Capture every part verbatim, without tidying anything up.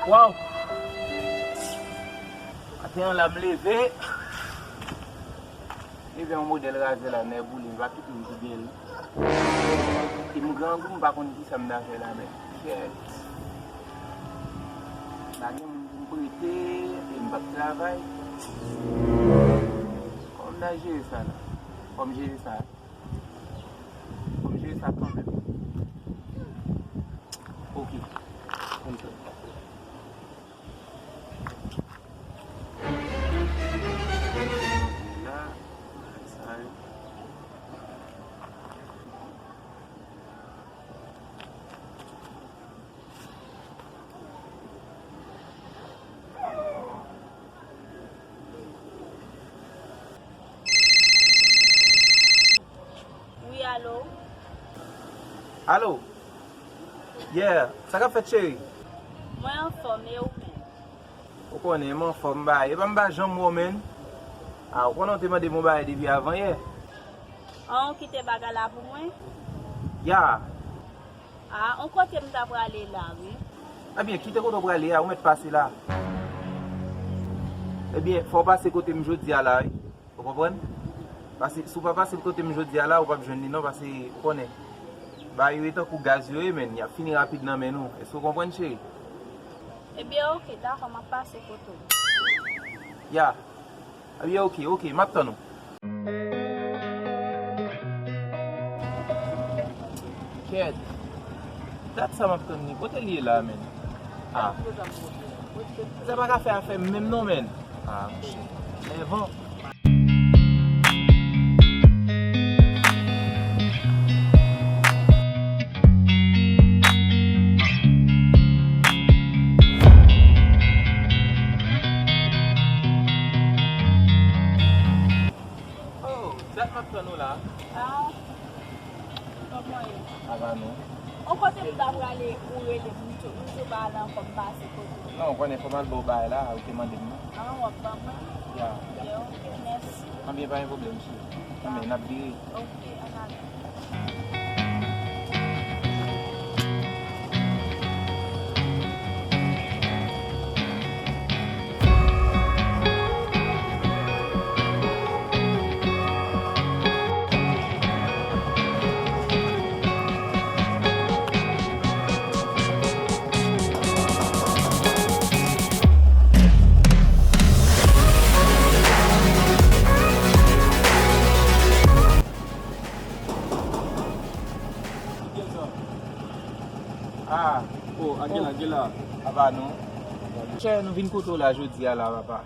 Waw! Maten an la m leve. Leve yon modèl razè la, nèboule, m pa kite m tou byen. E m grangou, m pa konn kisa m ta fè la menm. Kèt. Pa gen moun pou m prete, e m p ap travay. Kòman m ta jere sa la? Kòman m jere sa? Kòman m jere sa kanmenm? Ok. Konn sa. La, sa yo. Wi, alo? Alo? Yeah, sa k ap fèt, cheri? Mwen anfòm, e ou menm? Ou konnen, m anfòm, bay. Epa m pa janm wè w, menn. A, ou konnen w te mande m yon bagay depi avan yè. An, ou kite bagay la pou mwen? Ya. A, yon kote m ta prale la, wi. Ebyen, kite kote w prale a, ou mèt pase la. Ebyen, fò w pase kote m jodi a la, wi. Ou konprann? Paske si w pa pase kote m jodi a la, ou p ap jwenn li non, paske ou konnen. Bagay yo e tankou gaz yo ye, menn, y ap fini rapid nan men nou. Èske w konprann, cheri? Ebyen, oke, dakò, m ap pase kote w. Ya. Ebyen, oke, oke, m ap tann ou. Kèt. Dat sa m ap tann li. Kote l ye la, menn? A. Sa pa ka fè afè m menm non, menn. A, monchè. Lèvan. Oh, dat m ap tann ou la. A, kòman ye? Ava non. O kote m ta prale, ou rele m, m tou, m tou pa ale ankò, m pase kote w. Non, ou konnen fò m al ba w bagay la, ou te mande m nan. A, w ap ban mwen? Ya, ya. Ok, ok, mèsi. Anben, pa gen pwoblèm, cheri. Anben, n ap vire. Ok, ann ale. Ah, oh, Angela, Angela. Ava non. Chè, nou vin kote w la jodi a la, papa.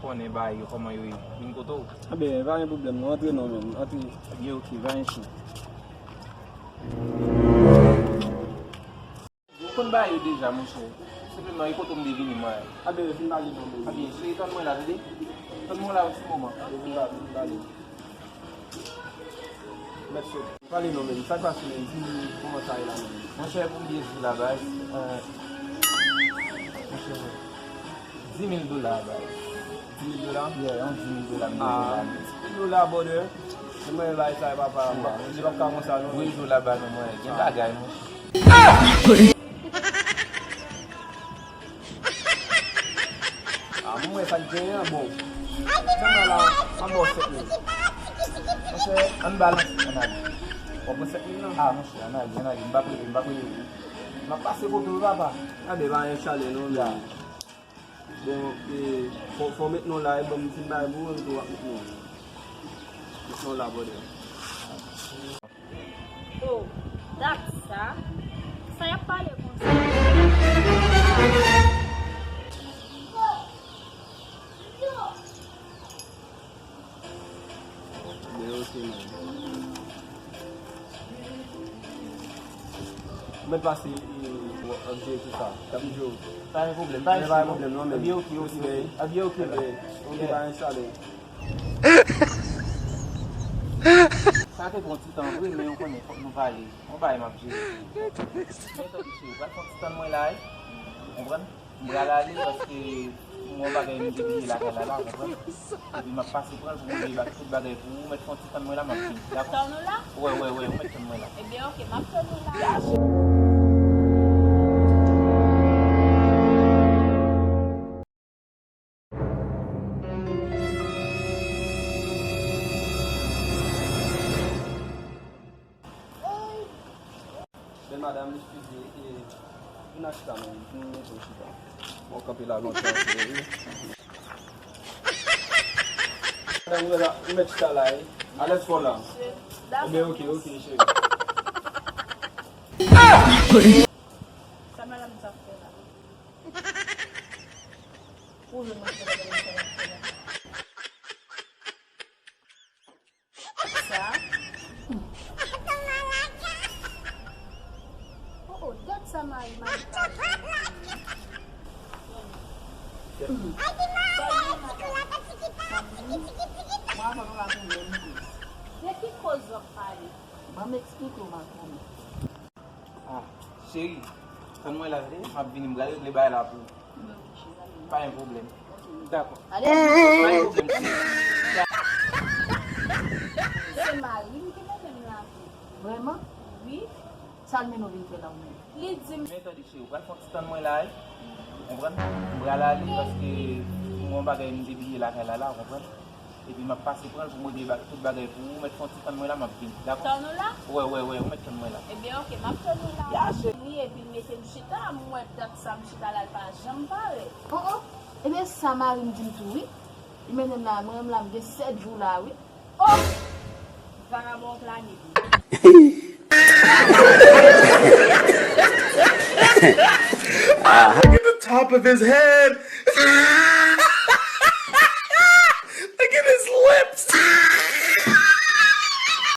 Konnen bagay yo, kòman yo ye. Vin kote w. Anben, pa gen pwoblèm, nou antre non, menm. Antre. Ebyen, ok, pa gen chen. Ou konn bagay yo deja, monchè. Senpleman, e kote w m te vini, mwen. Anben, vin pale non, menm. Anben, cheri, tann mwen la, tande? Tann mwen la yon ti moman. Vin pale, vin pale. Mèt sot. Pale non, menm. Sa k pase, menm? Di m kòman sa ye la, menm. Monchè, pou m byen di w la, baz, euh, monchè, dis mil dola, baz. Dis mil dola? Yeah, yon dis mil dola, m bezwen la, menm. Ah, dis mil dola, brother. Se mwen bay sa, papa. Li pa ka konsa, non. Voye zo laba, non, mwen. Gen bagay, monchè. Ah, mwen wè sa k genyen an, bon. Sèlman la, m ap ba w sèt mil. Monchè, ann balanse, ann ale. W ap pran sèt mil lan? Ah, monchè, ann ale, ann ale. M p ap rele, m p ap rele. M ap pase kote w, papa. Anben, pa gen chale non, men. Bon, e, fò, fò w met non la, e bon, m fin bay pou ou, epi w ap met non. Met non la, brother. Oh, dat sa. Sa y ap pale konsa? Byen, ok, man. Mwen pase, e, ap jere tout sa. T ap jere. Pa gen pwoblèm, pa gen pwoblèm, non, men. Ebyen, ok, ok, ok. Ebyen, ok, men. Ok, pa gen chale. Sa te pran ti tan vre, men ou konnen, fòk nou pale. Yon bagay m ap jere. Men tanpri, cheri, pral pran ti tan mwen la, wi. Ou konprann? M pral ale paske m gen yon bagay m te bliye lakay la, la, ou konprann? Epi m ap pase pran l pou m veye bak tout bagay pou ou. Ou mèt fè yon ti tann mwen la, m ap vini, dakò? Tann ou la? Wè, wè, wè, ou mèt tann mwen la. Ebyen, ok, m ap tann ou la. Vin a chita, men. Vin mete w chita. Mwen kanpe la lontan, cheri. Madanm, ou la, ou mèt chita la, wi. Alèz fò la. Ebyen, oke, oke, cheri. Sa madanm sa fè la? Ou jwenn mwen fè la, fè la, fè la. Sa. Oh, oh, gad sa mari, mari. Mwen avè w la pou menm koz. De ki koz w ap pale? Ban m eksplike w, madanm. Ah, cheri, tann mwen la, tande, m ap vini, m pral regle bagay la pou ou. Pa gen pwoblèm. Dakò. Pa gen pwoblèm, cheri. Se mari m ki mete m la. Vrèman? Wi. Sa l mennen w vin fè la ou menm? Li di m. Men tande, cheri, ou pral fè yon ti tann mwen la, wi. Ou konprann? M pral ale paske m gen yon bagay m te bliye lakay la, la, ou konprann? Epi m ap pase pran l pou m regle ba-, tout bagay pou ou. Ou mèt fè yon ti tann mwen la, m ap vini. Dakò? Tann ou la? Wè, wè, wè, ou mèt tann mwen la. Ebyen, oke, m ap tann ou la. Ya, cheri. Wi, epi l mete m chita, m wè dat sa m chita la, l pa janm parèt. Oh, oh. Ebyen, sa mari m di m tou, wi. Li mennen m la, mwen menm la, m gen sèt jou la, wi. Oh! Vagabon plane. Look at the top of his head.